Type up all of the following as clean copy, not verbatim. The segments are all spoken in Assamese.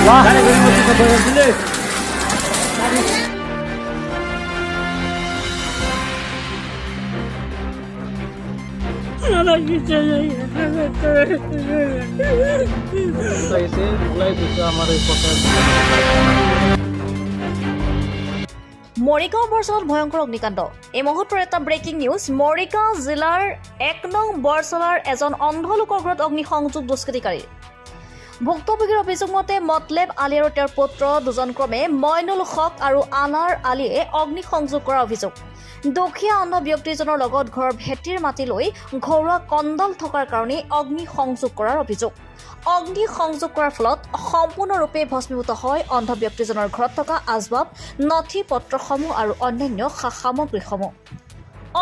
আহিছে ওলাই গৈছে আমাৰ এই পথাৰত। মৰিগাঁও বৰচলাত ভয়ংকৰ অগ্নিকাণ্ড। এই মুহূৰ্তৰ এটা ব্ৰেকিং নিউজ। মৰিগাঁও জিলাৰ 1 নং বৰচলাৰ এজন অন্ধ লোকৰ ঘৰত অগ্নিসংযোগ দুষ্কৃতিকাৰীৰ। ভুক্তভোগীৰ অভিযোগ মতে, মতলেব আলী আৰু তেওঁৰ পুত্ৰ দুজন ক্ৰমে মইনুল হক আৰু আনাৰ আলীয়ে অগ্নিসংযোগ কৰাৰ অভিযোগ। দুখীয়া অন্ধ ব্যক্তিজনৰ লগত ঘৰৰ ভেটিৰ মাটি লৈ ঘৰুৱা কন্দল থকাৰ কাৰণেই অগ্নিসংযোগ কৰাৰ অভিযোগ। অগ্নি সংযোগ কৰাৰ ফলত সম্পূৰ্ণৰূপে ভস্মীভূত হয় অন্ধ ব্যক্তিজনৰ ঘৰত থকা আচবাব, নথি পত্ৰসমূহ আৰু অন্যান্য সা সামগ্ৰীসমূহ।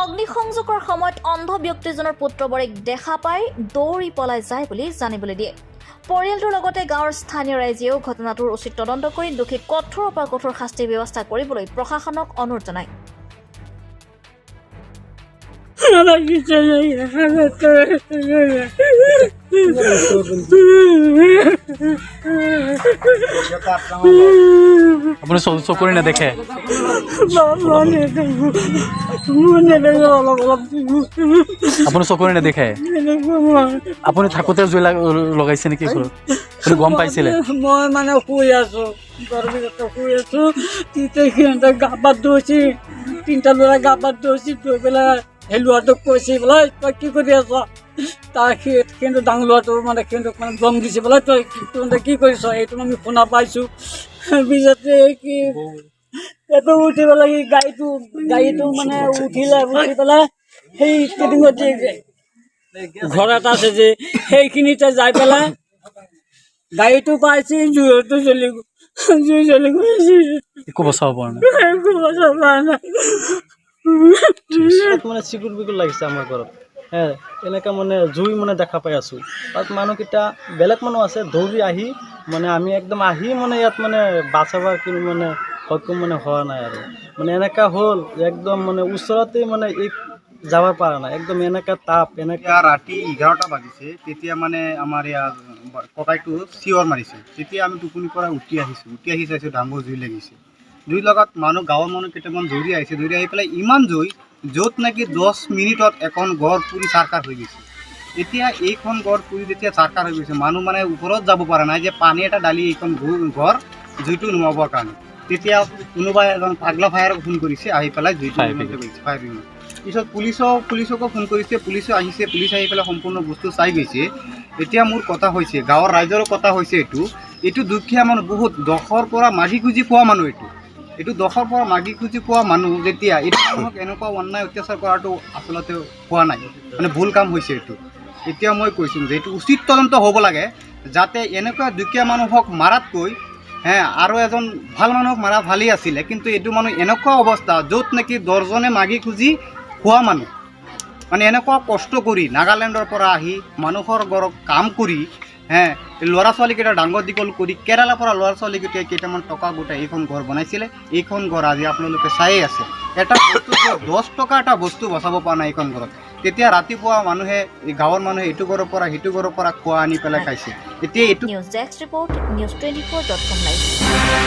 অগ্নিসংযোগৰ সময়ত অন্ধ ব্যক্তিজনৰ পুত্ৰবৰেক দেখা পাই দৌৰি পলাই যায় বুলি জানিবলৈ দিয়ে। পৰিয়ালটোৰ লগতে গাঁৱৰ স্থানীয় ৰাইজেও ঘটনাটোৰ উচিত তদন্ত কৰি দোষীক কঠোৰৰ পৰা কঠোৰ শাস্তিৰ ব্যৱস্থা কৰিবলৈ প্ৰশাসনক অনুৰোধ জনায়। লাগিছে। আপুনি চকুৰে নেদেখে? নেদেখো, অলপ অলপ। আপুনি চকুৰে নেদেখে? আপুনি থাকোঁতে জুই লগাইছে নেকি ঘৰত? আপুনি গম পাইছিলে? মই মানে শুই আছো, ঘৰৰ ভিতৰতে শুই আছো। তেতিয়া সিহঁতে গা পা ধুইছি, তিনিটা ল'ৰা গা পা ধুইছি। ধুই পেলাই সেই ল'ৰাটোক কৈছে বোলে, তই কি কৰি আছ? তাৰ সি কিন্তু ডাঙৰ ল'ৰাটো মানে সিহঁতক মানে দম দিছে বোলে, তই তহঁতে কি কৰিছ? এইটো আমি শুনা পাইছোঁ। পিছতে কি এইটো উঠি পেলাই সি গাড়ীটো মানে উঠিলে, উঠি পেলাই সেই ষ্টেডিঙত যে ঘৰ এটা আছে যে, সেইখিনিতে যাই পেলাই গাড়ীটো পাইছে, জুইতো জ্বলি জুই জ্বলি গৈছে। একো বচাব পৰা নাই? একো বচাব পৰা নাই। ইয়াত মানে চিকুৰ বিকুৰ লাগিছে আমাৰ ঘৰত। হে, এনেকা মানে জুই মানে দেখা পাই আছোঁ। তাত মানুহকেইটা, বেলেগ মানুহ আছে, দৌৰি আহি মানে আমি একদম আহি মানে ইয়াত মানে বাচাবাৰ কিন্তু মানে সক্ষম মানে হোৱা নাই। আৰু মানে এনেকা হ'ল, একদম মানে ওচৰতে মানে এই যাব পৰা নাই, একদম এনেকা তাপ এনেকা। এতিয়া ৰাতি 11টা বাজিছে, তেতিয়া মানে আমাৰ ইয়াৰ ককাইটো চিঞৰ মাৰিছে। তেতিয়া আমি টোপনিৰ পৰা উঠি আহিছোঁ। উঠি আহি চাইছোঁ, ডাঙৰ জুই লাগিছে। জুই লগাত মানুহ, গাঁৱৰ মানুহ কেইটামান দৌৰি আহিছে। দৌৰি আহি পেলাই ইমান জুই, য'ত নেকি 10 মিনিটত এখন ঘৰ পুৰি চাৰকাৰ হৈ গৈছে। এতিয়া এইখন ঘৰ পুৰি যেতিয়া চাৰকাৰ হৈ গৈছে, মানুহ মানে ওপৰত যাব পৰা নাই যে পানী এটা ঢালি এইখন ঘৰ জুইটো নুমাবৰ কাৰণে। তেতিয়া কোনোবা এজন পাগলা ফায়াৰক ফোন কৰিছে, আহি পেলাই জুইটো Fire নিৰ্মূল কৰিছে, ফায়াৰ ব্ৰিগেড। পিছত পুলিচকো ফোন কৰিছে, পুলিচো আহিছে। পুলিচ আহি পেলাই সম্পূৰ্ণ বস্তু চাই গৈছে। এতিয়া মোৰ কথা হৈছে, গাঁৱৰ ৰাইজৰো কথা হৈছে, এইটো দুখীয়া মানুহ, বহুত দখৰ পৰা মাগি খুজি খোৱা মানুহ। এইটো দখৰ পৰা মাগি খুজি খোৱা মানুহ যেতিয়া, এইটো মানুহক এনেকুৱা অন্যায় অত্যাচাৰ কৰাটো আচলতে হোৱা নাই, মানে ভুল কাম হৈছে এইটো। এতিয়া মই কৈছোঁ যে এইটো উচিত তদন্ত হ'ব লাগে, যাতে এনেকুৱা দুখীয়া মানুহক মাৰাতকৈ হে আৰু এজন ভাল মানুহক মাৰা ভালেই আছিলে। কিন্তু এইটো মানুহ এনেকুৱা অৱস্থা, য'ত নেকি 10জনে মাগি খুজি খোৱা মানুহ, মানে এনেকুৱা কষ্ট কৰি নাগালেণ্ডৰ পৰা আহি মানুহৰ ঘৰত কাম কৰি হে ল'ৰা ছোৱালীকেইটা ডাঙৰ দীঘল কৰি, কেৰালাৰ পৰা ল'ৰা ছোৱালীকেইটাই কেইটামান টকা গোটাই এইখন ঘৰ বনাইছিলে। এইখন ঘৰ আজি আপোনালোকে চায়ে আছে, এটা বস্তু, 10 টকা এটা বস্তু বচাব পৰা নাই এইখন ঘৰত। তেতিয়া ৰাতিপুৱা মানুহে, এই গাঁৱৰ মানুহে এইটো ঘৰৰ পৰা সিটো ঘৰৰ পৰা খোৱা আনি পেলাই খাইছে। এতিয়া এইটো news desk report, News 24.com Live.